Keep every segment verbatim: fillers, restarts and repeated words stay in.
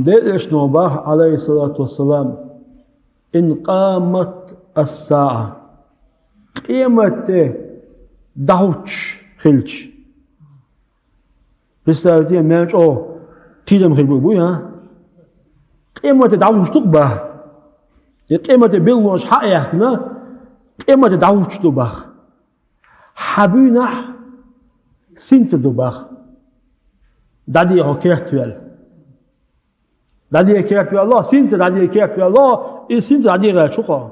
Деллача баха, Ӏалайхиссалату вассалам: «Ин къамат ас-саа». Къематде дӀахӀуттуш хилча. Представьте, мел чӀогӀа кхерам хир бу, буй, а? Къематде дӀахӀуттуш ду баха. И къематде белгалонаш хьаяьккхина, къематде дӀахӀуттуш ду баха. Хьан буйнахь синтар ду баха. ДӀадехьа керт ваьлла. ДӀадехьа керт ваьлла, синтар дӀадехьа керт ваьлла, и синтар дӀадехьа чукхо.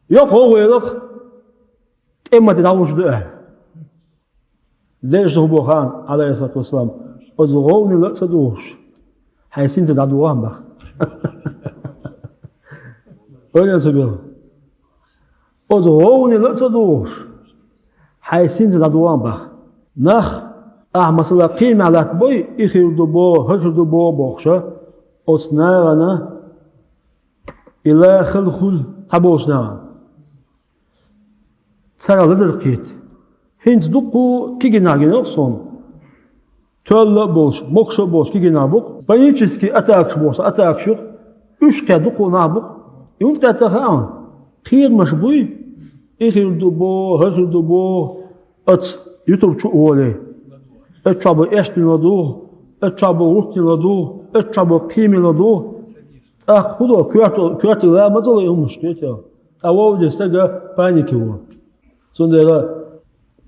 Йоккха гӀо вайлах, къематде дӀахӀуттуш ду аьлла. Деллача баха, Ӏалайхиссалату вассалам: «Оцу гӀовгӀанел а ца духуш, хьайн синтар дӀадохьа баха». Ойла ца бел. «Оцу гӀовгӀанел а ца духуш, хьайн синтар дӀадохьа баха». Нах, ахь, масала, кхерамехь латтабой, и хир ду бо, хӀара хир ду бо бохуша, оцу нахана и ла хала хуьлу цхьаболчу нахана. Царах лазар кхета. ХӀинца дуккха кегий нах гина суна. Тоьлла а болуш, могуш а болуш кегий нах бу-кх. Панический атакаш бохуш, атакаш ю-кх. Уьш кхин дуккха нах бу-кх. И хӀунда тӀе тахан? Кхерамаш буй, и хир ду бо, хӀара хир ду бо, оцу ютуб чу а волий. Оцу чохь болу эшпина ладугӀу, оцу чохь болу гӀуртина ладугӀу, оцу чохь болу кхерамийн ладугӀу. ТӀаккха хӀун до, коьрта, коьртаниг ла ма ца ло и хӀуманаш, кхетий? Ткъа вовшийн стага паника во. Цундела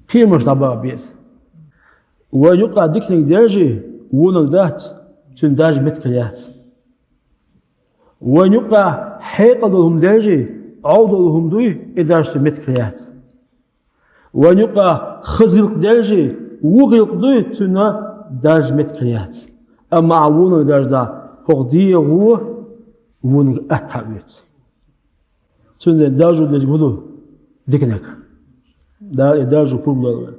кхерамаш дӀабаха беза. Вайн юкъахь диканиг держи, вониг дац, цуьнан даржа меттиг яц. Вайн юкъахь хьекъал долу хӀума держи, Ӏовдал долу хӀума дуй, и даржа цуьнан меттиг яц. Вайн юкъахь хаза гӀиллакх держи, вон гӀиллакх дуй, цуьнан даржа меттиг яц. Амма ахь вониг даржа дахь, хӀокху дегӀо вониг атта хьаоьцу. Цундела даржо деза хӀун ду? Диканиг. Дала и даржо пурба лойла вайн.